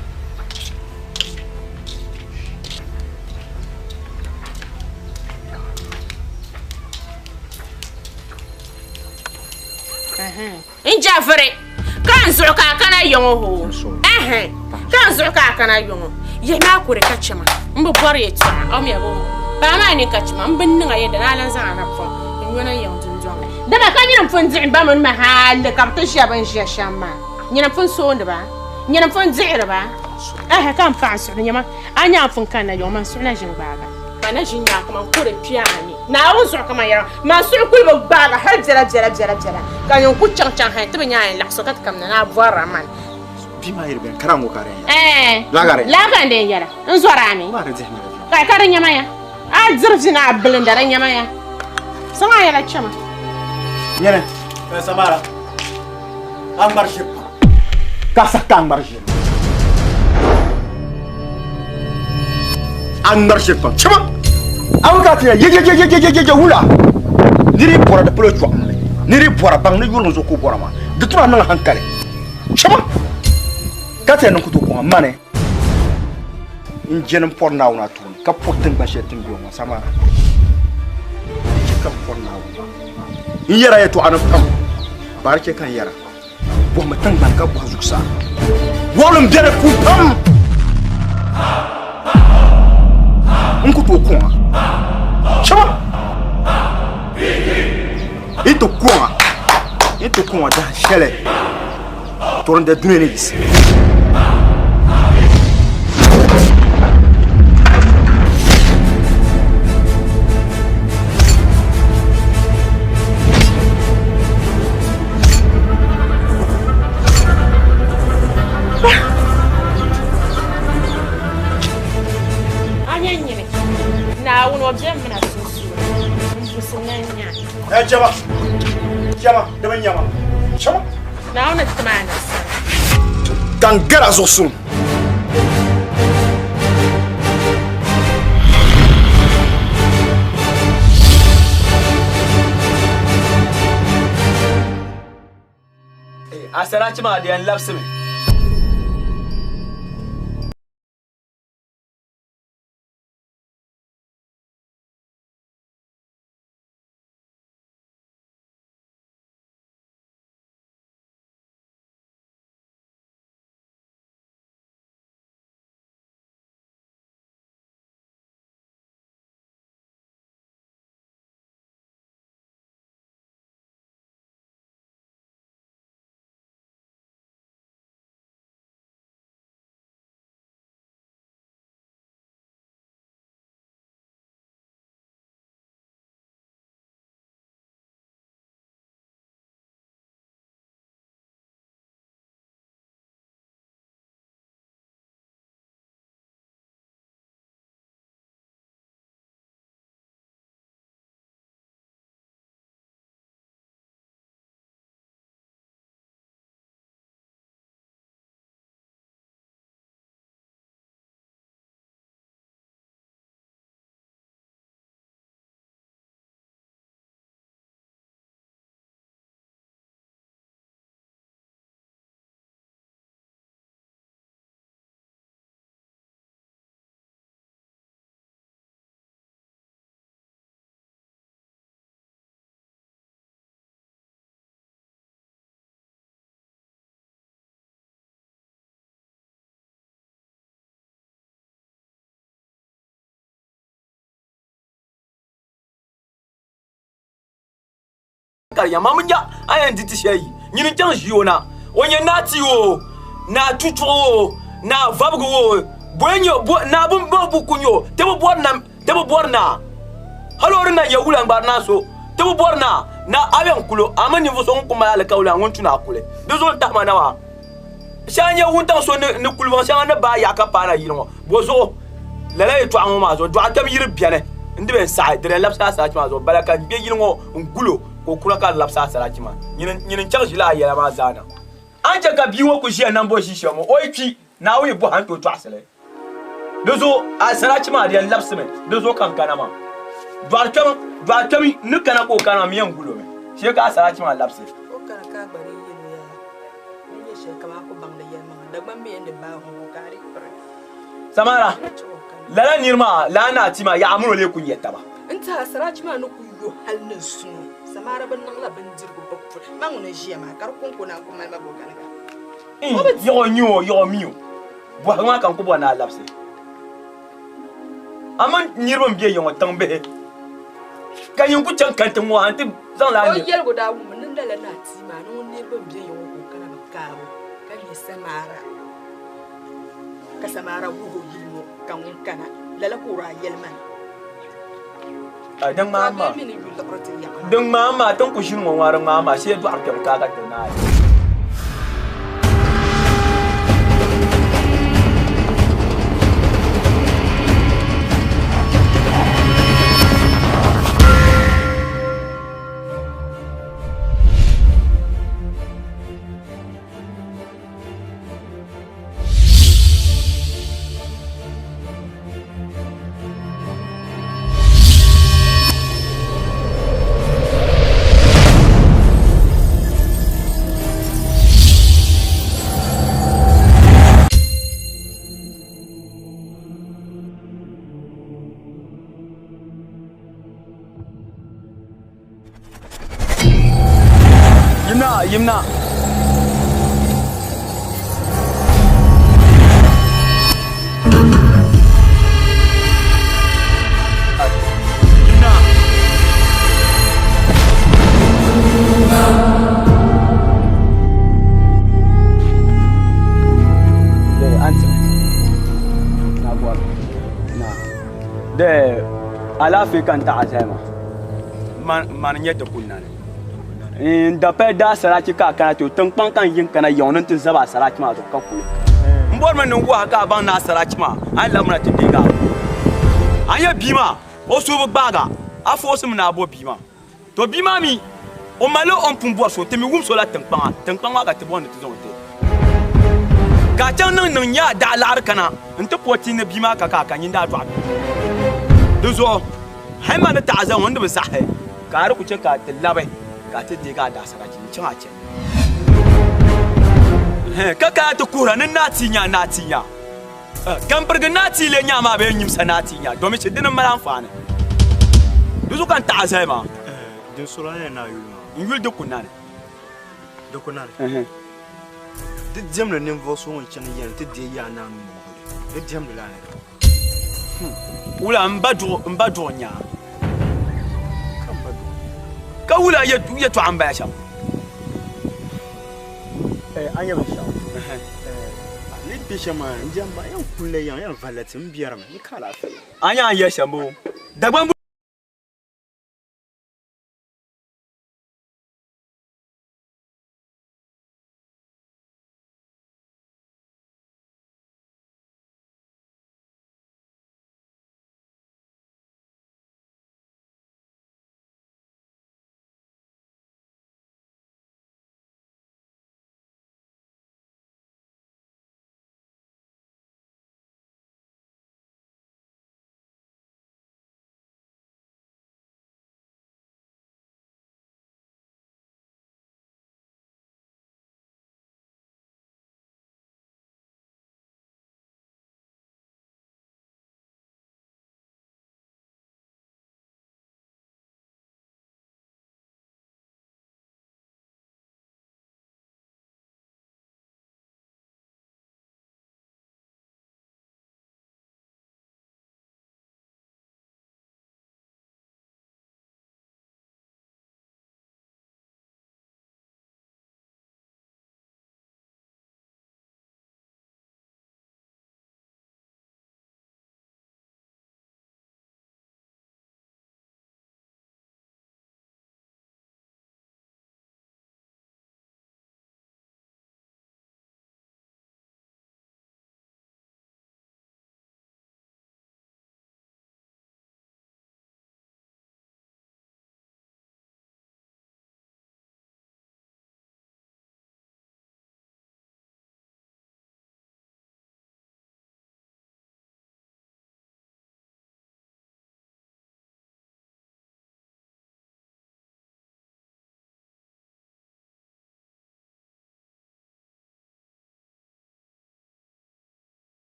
S8: N Jafiri, ka n zuɣu ka a kana yiŋɔ hoo? Ɛhɛn, ka n zuɣu ka a kana yiŋɔ. Yihi maa kuri ka chɛ ma. M bi bɔri yɛtɔɣa, o mi bo paɣa maa ni ka chɛ ma, m bi niŋ a yɛda ni a lan zaŋ a napɔŋ n-nyo na yiŋ dundɔŋ ni. Dama ka nyini m-pun diɣi m ba mini ma hali ka bɛ ti ʒiya bɛ ni ʒiya shɛm maa. Nyini m-pun soondi ba, nyini m-pun dihiri ba. Ɛhɛ, ka m paɣa n suhu ni nyama, a nya m pun kanna yiŋ, man suhu na ʒi n-gbaag a. Ka na ʒi n-nya kaman kɔre kpe a ni. Naawuni zuɣu ka man yɛra, man suhu kul bi gbaag a hal biɛla biɛla biɛla biɛla, ka nyin ku chaŋ chaŋ hal nti bi nya a ni laɣis o ka ti kamina ni a bɔrila man.
S4: Bia maa yiri bɛni karaŋ ŋɔ ka di yɛn yɛla.
S8: Ɛɛ,
S4: Laa ka di yɛn.
S8: Laa ka n di yɛn yɛla. N zɔri a mi.
S4: Maa di dihi mi di viɛla.
S8: Ka ka di nyɛma ya. A diri vi ni a bilinda di nyɛma ya. Zaŋ a yɛla chɛ ma.
S4: Nyini, Samara, a ŋmari ʒiri pam. Ka saha ka a ŋmari ʒiri. A ŋmari ʒiri pam. Chɛ ma. A mi ka ti yɛ yeyeyeyeyeye wula. Niri yi bɔra di polo chɔɣimli. Niri yi bɔra baŋ ni yurilim zuɣu ka o bɔra maa. Di tuma niŋ hankali. Chɛ ma. Ka ti yɛn niŋ ku tooi kɔŋ a mani. N jɛni m pɔri Naawuni a tooni ka pɔri tiŋgbani shɛli ti ni be ŋɔ Samara. Di chɛ ka m pɔri Naawuni. N yɛra yɛtɔɣa ni pam, bari chɛ ka n yɛra. Bɔhimi tiŋgbani ka bɔhi zuɣusaa. Wɔɣilim be di puuni pam. N ku tooi kɔŋ a. Chɛ ma. Yi ti kɔŋ a, yi ti kɔŋ a dahin shɛli. Torinda dunia ni yiɣisi.
S8: A nyɛ nyini Naawuni o beni mi na sunsuuni m-busi ŋa n-nya.
S4: Ɛ chɛma, chɛma, di bi nyama, chɛma.
S8: Naawuni ti ma a nasara.
S4: Ka n gari a zuɣu suŋ.
S7: A sarachi maa di yɛn labisimi. Ka di yɛn nya a yɛn di ti shɛli yi nyini n-chaŋ ʒi o na o nyɛ naa ti o naa tutuɣu o naa vabigi o bɔi nyɛ bɔ naa bin bɔ bu ku nyɛ o ti bi bɔri nam ti bi bɔri naa hali o di na nyɛ wula n-gbaari naa so ti bi bɔri naa naa a yɛn kuli o a mi ninvuɣ so ŋun ku mali alikauli a ŋun tu ni a kuli di zuɣu n-tahi ma na maa shɛŋa nyɛ wuntaŋ so ni kuli baŋ shɛŋa ni baai yaɣa ka paana yili ŋɔ bɔ zuɣu lala yɛltɔɣa ŋɔ maa zuɣu dɔɣitɛm yiri beni n-di bɛ n-saɣi di di labisi asarachi maa zuɣu bala ka n kpe yili ŋɔ n-gul o ka o kura ka di labisi asarachi maa nyini n-chaŋ ʒila a yɛla maa zaa na. A ni chɛ ka bia ŋɔ ku ʒiya nambo ʒi shɛm ŋɔ, o yi kpi, Naawuni yi bɔhi a ni tooi tɔɣisi li. Di zuɣu asarachi maa di yɛn labisimi, di zuɣu ka n kana maa. Dɔɣitɛm ni kana ka o kana maa, m mi yɛn gul o mi shee ka asarachi maa labisi.
S5: O kana ka a gba di yɛl o yaa ni nyɛ shɛli kam a ku baŋ di yɛlimaŋli. Dagbamb mi yɛn di baai ŋɔ ka a di piri.
S7: Samara, lala niri maa laa ni a ti maa yaɣa mini o lee ku nyɛ taba.
S5: N tihi asarachi maa ni ku yo hali ni zuŋɔ. Samara bi niŋla bindirigu bɛ puli. Ma ŋuni n-ʒiya maa ka di kɔŋko naan ku mali ma bɔganiga.
S7: Yiɣi o nyu o, yiɣi o mi o. Bɔhigu maa ka n ku bɔri ni a labisi. A mini niriba m-be ya ŋɔ tiŋbihi, ka nyin ku chaŋ kanti ŋɔ ha nti zaŋ lala
S5: O yɛligu daa wummi ni lala naa tia maa ni ŋun niriba m-be ya ŋɔ ka o kana bɛ kaabu ka nya samaara, ka samaara wuhi o yili ŋɔ ka ŋun kana. Lala ka o daa yɛli ma ni.
S7: Din ŋmaai maa, din ŋmaai maa, ti ni ku ʒini ŋɔ ŋɔ, din ŋmaai maa, shee dɔɣiri kpɛbu kaai ka ti naai. Yimna, yimna. Yimna. De, anti. Na bɔri. Na. De, alaafee ka n taɣa zali maa. Mani n-nyɛ ti ku nani. N dapali daa sarati ka a kana ti o tiŋkpaŋ ka n yi n-kana yiŋ ni nti zaba a sarati maa zuɣu ka kuli. M bɔrimi ni n wuhi a ka a baŋ ni a sarati maa a ni labina ti deegi a polo. A nya bia maa, o suhu bi gbaag a, a foosimi ni a bo bia maa. To bia maa mi, o malila o ni pun bɔri so, ti mi wum so la tiŋkpaŋa, tiŋkpaŋ maa ka ti bɔri ni ti zaŋ o ti. Ka a chaŋ niŋ niŋ nya a daɣi laɣiri kana nti po ti ni bia maa ka ka a ka nyin daa dɔɣi bia. Di zuɣu hal ma ni taɣi zaŋ o ni bi saɣi ka a di ku chɛ ka ti labi ka a ti deegi a daasarachi n-chaŋ a chani. Ka ka a ti kuhira ni naa ti nya, naa ti nya. Ka m pirigi naa ti lee nya maa bee n-nyimsa naa ti nya, domichi di ni mali anfaani. Di zuɣu ka n taɣi zali maa.
S6: Din sɔrɔ a yɛn ni a yuli maa?
S7: N yuli di ku nani.
S6: Di ku nani? Di diɛmdi ninvuɣ so ŋun chaŋ yɛli ti deei yaa naa mini o guli. Di diɛmdi la ni.
S7: Wula m ba duɣu m ba duɣu n-nya a?
S6: Ka m ba duɣu.
S7: Ka wula yɛtɔɣa m-bala shɛm?
S6: A nya binshɛɣu? Ni kpe shɛm maa, n diɛmba yɛn kulila yiŋa, yɛn valila ti, m biɛrimi, n ka alaafee.
S7: A nya a ni yɛli shɛm boo? Dagbaŋ.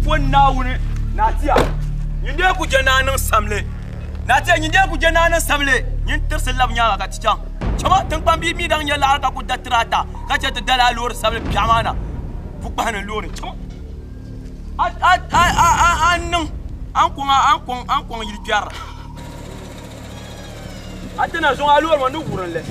S7: Pon Naawuni ni a ti a.
S9: Nyin dee ku je naa niŋ samli. Naa tiya nyin dee ku je naa niŋ samli. Nyin tirisi lab nyaaŋa ka ti chaŋ. Chama tiŋkpambii mi daŋ nya laɣiri ka ku da tiraata ka chɛ ti dala a loori sabili biɛɣu maa na bukpahi ni loori. Chama a a a a a a niŋ a ni kɔŋ a a ni kɔŋ a ni kɔŋ yili kpɛrira. A ti na zuŋ a loori ŋɔ ni wurim li.